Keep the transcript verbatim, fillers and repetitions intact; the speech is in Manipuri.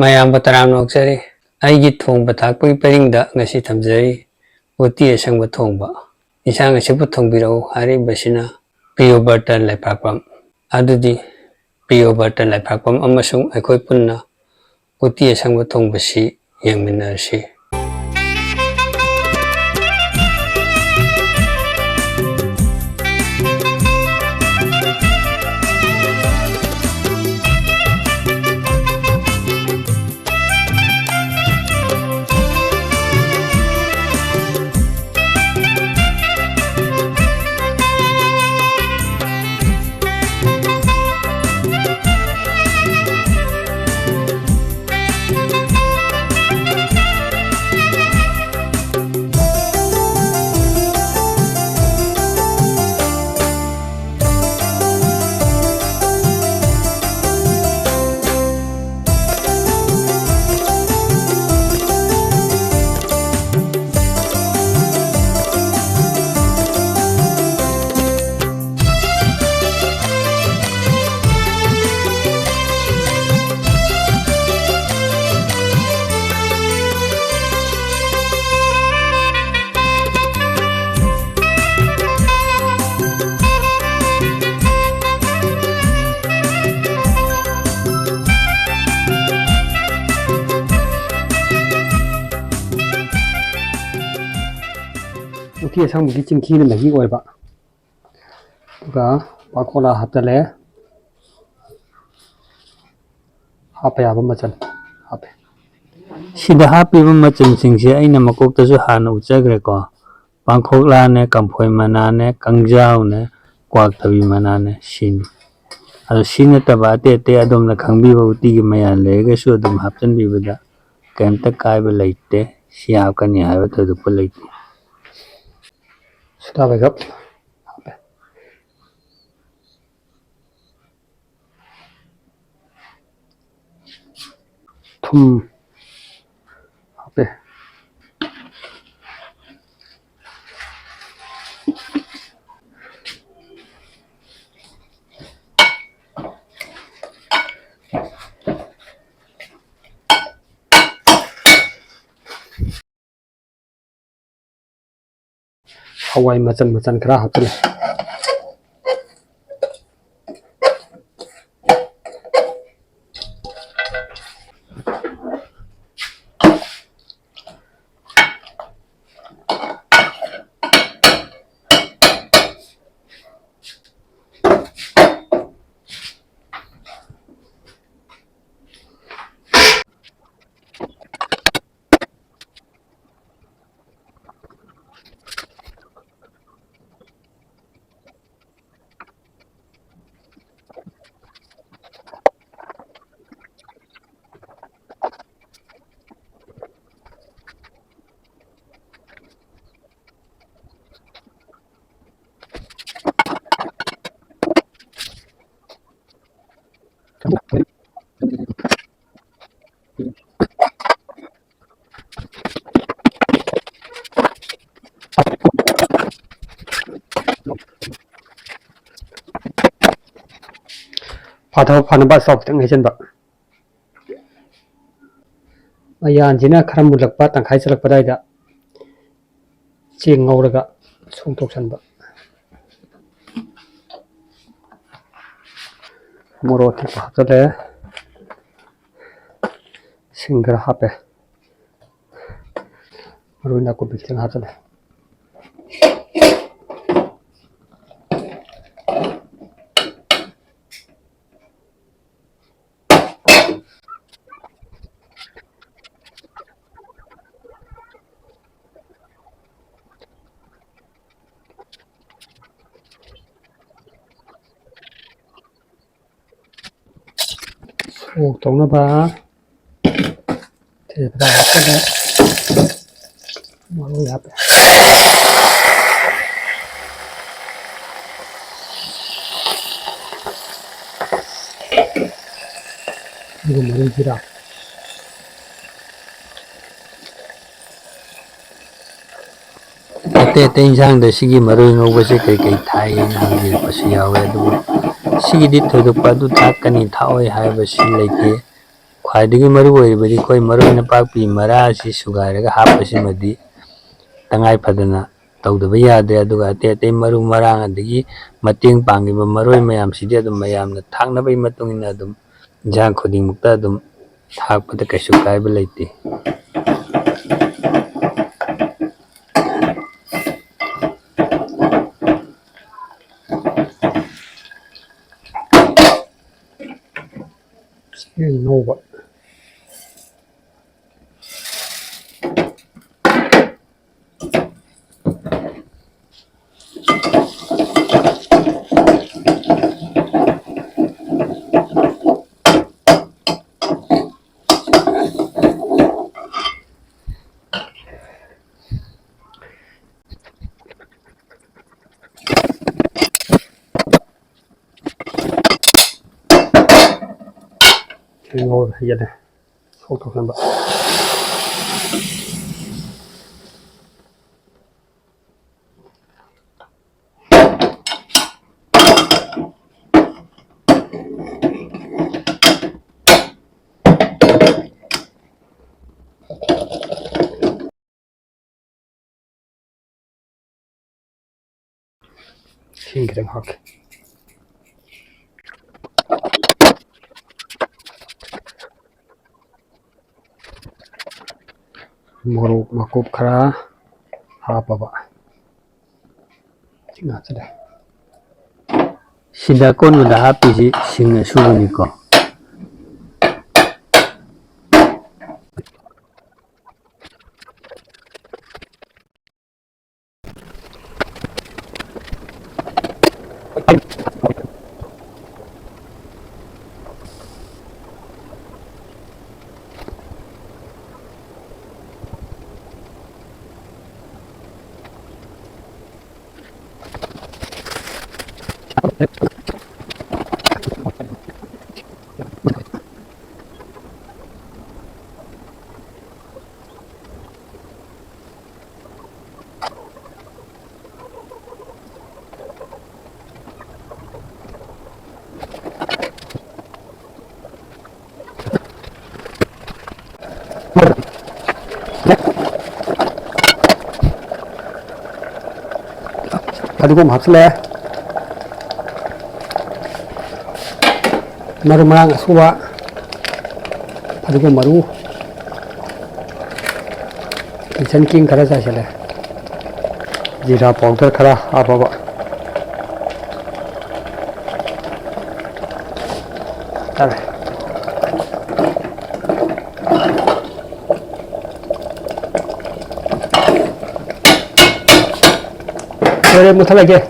ꯃꯌꯥꯝꯕꯨ ꯇꯔꯥꯝꯅ ꯑꯣꯛꯆꯔꯤ꯫ ꯑꯩꯒꯤ ꯊꯣꯡꯕ ꯊꯥꯛꯄꯒꯤ ꯄꯔꯤꯡꯗ ꯉꯁꯤ ꯊꯝꯖꯔꯤ ꯎꯇꯤ ꯑꯁꯪꯕ ꯊꯣꯡꯕ꯫ ꯏꯟꯁꯥꯡ ꯑꯁꯤꯕꯨ ꯊꯣꯡꯕꯤꯔꯛꯎ ꯍꯥꯏꯔꯤꯕꯁꯤꯅ ꯄ꯭ꯔꯤꯌꯣꯕꯔꯇ ꯂꯩꯄꯥꯛꯄꯝ꯫ ꯑꯗꯨꯗꯤ ꯄ꯭ꯔꯤꯌꯣꯕꯔꯇ ꯂꯩꯄꯥꯛꯄꯝ ꯑꯃꯁꯨꯡ ꯑꯩꯈꯣꯏ ꯄꯨꯟꯅ ꯎꯇꯤ ꯑꯁꯪꯕ ꯊꯣꯡꯕꯁꯤ ꯌꯦꯡꯃꯤꯟꯅꯔꯁꯤ꯫ ꯎꯇꯤ ꯑꯁꯪꯕꯒꯤ ꯆꯤꯡꯈꯤꯅ ꯃꯍꯤ ꯑꯣꯏꯕ꯫ ꯑꯗꯨꯒ ꯄꯥꯡꯈꯣꯛꯂꯥ ꯍꯥꯞꯆꯜꯂꯦ꯫ ꯍꯥꯞꯄ ꯌꯥꯕ ꯃꯆꯜ ꯍꯥꯞꯄꯦ꯫ ꯁꯤꯗ ꯍꯥꯞꯄꯤꯕ ꯃꯆꯜꯁꯤꯡꯁꯦ ꯑꯩꯅ ꯃꯀꯣꯛꯇꯁꯨ ꯍꯥꯟꯅ ꯎꯠꯆꯈ꯭ꯔꯦꯀꯣ꯫ ꯄꯥꯡꯈꯣꯛꯂꯥꯅꯦ, ꯀꯝꯐꯣꯏ ꯃꯅꯥꯅꯦ, ꯀꯪꯖꯥꯎꯅꯦ, ꯀ꯭ꯋꯥꯛꯊꯕꯤ ꯃꯅꯥꯅꯦ, ꯁꯤꯅꯤ꯫ ꯑꯗꯣ ꯁꯤ ꯅꯠꯇꯕ ꯑꯇꯩ ꯑꯇꯩ ꯑꯗꯣꯝꯅ ꯈꯪꯕꯤꯕ ꯎꯇꯤꯒꯤ ꯃꯌꯥꯟ ꯂꯩꯔꯒꯁꯨ ꯑꯗꯨꯝ ꯍꯥꯞꯆꯤꯟꯕꯤꯕꯗ ꯀꯩꯝꯇ ꯀꯥꯏꯕ ꯂꯩꯇꯦ꯫ ꯁꯤ ꯍꯥꯞꯀꯅꯤ ꯍꯥꯏꯕ ꯊꯣꯏꯗꯣꯛꯄ ꯂꯩꯇꯦ꯫ ꯁꯣꯗꯥ ꯕꯥꯏꯒꯞ ꯍꯥꯞꯄꯦ꯫ ꯊꯨꯝ ꯍꯥꯞꯄꯦ꯫ ꯍꯋꯥꯏ ꯃꯆꯜ ꯃꯆꯜ ꯈꯔ ꯍꯥꯞꯆꯤꯜꯂꯦ꯫ ꯐꯥꯊꯕ ꯐꯅꯕ ꯊꯥꯎ ꯈꯤꯇꯪ ꯍꯩꯖꯤꯟꯕ꯫ ꯃꯌꯥꯟꯁꯤꯅ ꯈꯔ ꯃꯨꯜꯂꯛꯄ, ꯇꯪꯈꯥꯏ ꯆꯜꯂꯛꯄ ꯑꯗꯨꯋꯥꯏꯗ ꯆꯦꯡ ꯉꯧꯔꯒ ꯁꯣꯡꯗꯣꯛꯁꯟꯕ꯫ ꯃꯣꯔꯣꯛ ꯑꯇꯦꯛꯄ ꯍꯥꯞꯆꯜꯂꯦ꯫ ꯁꯤꯡ ꯈꯔ ꯍꯥꯞꯄꯦ꯫ ꯃꯔꯣꯏ ꯅꯥꯀꯨꯞꯄꯤ ꯈꯤꯇꯪ ꯍꯥꯞꯆꯜꯂꯦ꯫ ꯁꯣꯛ ꯇꯧꯅꯕ ꯇꯦꯖꯄꯇꯥ ꯍꯥꯞꯆꯜꯂꯦ꯫ ꯃꯔꯣꯏ ꯍꯥꯞꯄꯦ꯫ ꯑꯗꯨꯒ ꯃꯔꯨ ꯖꯤꯔꯥ꯫ ꯑꯇꯩ ꯑꯇꯩ ꯏꯟꯁꯥꯡꯗ ꯁꯤꯒꯤ ꯃꯔꯣꯏ ꯉꯧꯕꯁꯦ ꯀꯩ ꯀꯩ ꯊꯥꯛꯏ ꯍꯥꯏꯅ ꯍꯪꯕꯤꯔꯛꯄꯁꯨ ꯌꯥꯎꯋꯦ, ꯑꯗꯨꯕꯨ ꯁꯤꯒꯤꯗꯤ ꯊꯣꯏꯗꯣꯛꯄ ꯑꯗꯨ ꯊꯥꯛꯀꯅꯤ ꯊꯥꯛꯑꯣꯏ ꯍꯥꯏꯕꯁꯤ ꯂꯩꯇꯦ꯫ ꯈ꯭ꯋꯥꯏꯗꯒꯤ ꯃꯔꯨ ꯑꯣꯏꯔꯤꯕꯗꯤ ꯑꯩꯈꯣꯏ ꯃꯔꯣꯏ ꯅꯄꯥꯛꯄꯤ ꯃꯔꯥ ꯑꯁꯤ ꯁꯨꯒꯥꯏꯔꯒ ꯍꯥꯞꯄꯁꯤꯃꯗꯤ ꯇꯉꯥꯏ ꯐꯗꯅ ꯇꯧꯗꯕ ꯌꯥꯗꯦ꯫ ꯑꯗꯨꯒ ꯑꯇꯩ ꯑꯇꯩ ꯃꯔꯨ ꯃꯔꯥꯡ ꯑꯗꯒꯤ ꯃꯇꯦꯡ ꯄꯥꯡꯉꯤꯕ ꯃꯔꯣꯏ ꯃꯌꯥꯝꯁꯤꯗꯤ ꯑꯗꯨꯝ ꯃꯌꯥꯝꯅ ꯊꯥꯛꯅꯕꯒꯤ ꯃꯇꯨꯡ ꯏꯟꯅ ꯑꯗꯨꯝ ꯏꯟꯖꯥꯡ ꯈꯨꯗꯤꯡꯃꯛꯇ ꯑꯗꯨꯝ ꯊꯥꯛꯄꯗ ꯀꯩꯁꯨ ꯀꯥꯏꯕ ꯂꯩꯇꯦ꯫ ꯆꯦꯡ ꯉꯧꯕ꯫ ꯁꯤ ꯉꯧꯔꯒ ꯍꯩꯖꯤꯜꯂꯦ꯫ ꯁꯣꯛ ꯇꯧꯁꯟꯕ꯫ ꯏꯁꯤꯡ ꯈꯤꯇꯪ ꯍꯥꯞꯀꯦ꯫ ꯃꯣꯔꯣꯛ ꯃꯀꯨꯞ ꯈꯔ ꯍꯥꯞꯄꯕ꯫ ꯁꯤ ꯉꯥꯛꯇꯅꯦ꯫ ꯁꯤꯗ ꯑꯀꯣꯟꯕꯗ ꯍꯥꯞꯄꯤꯁꯤ ꯁꯤꯡ ꯑꯁꯨꯕꯅꯤꯀꯣ꯫ ꯐꯗꯤꯒꯣꯝ ꯍꯥꯞꯆꯤꯜꯂꯛꯑꯦ꯫ ꯃꯔꯨ ꯃꯔꯥꯡ ꯑꯁꯨꯕ, ꯐꯗꯤꯒꯣꯝ ꯃꯔꯨ, kitchen king ꯈꯔ ꯆꯥꯏꯁꯤꯜꯂꯦ꯫ ꯖꯤꯔꯥ powder ꯈꯔ ꯍꯥꯞꯄꯕ꯫ ꯌꯥꯔꯦ꯫ ꯂꯣꯏꯔꯦ, ꯃꯨꯠꯊꯠꯂꯒꯦ꯫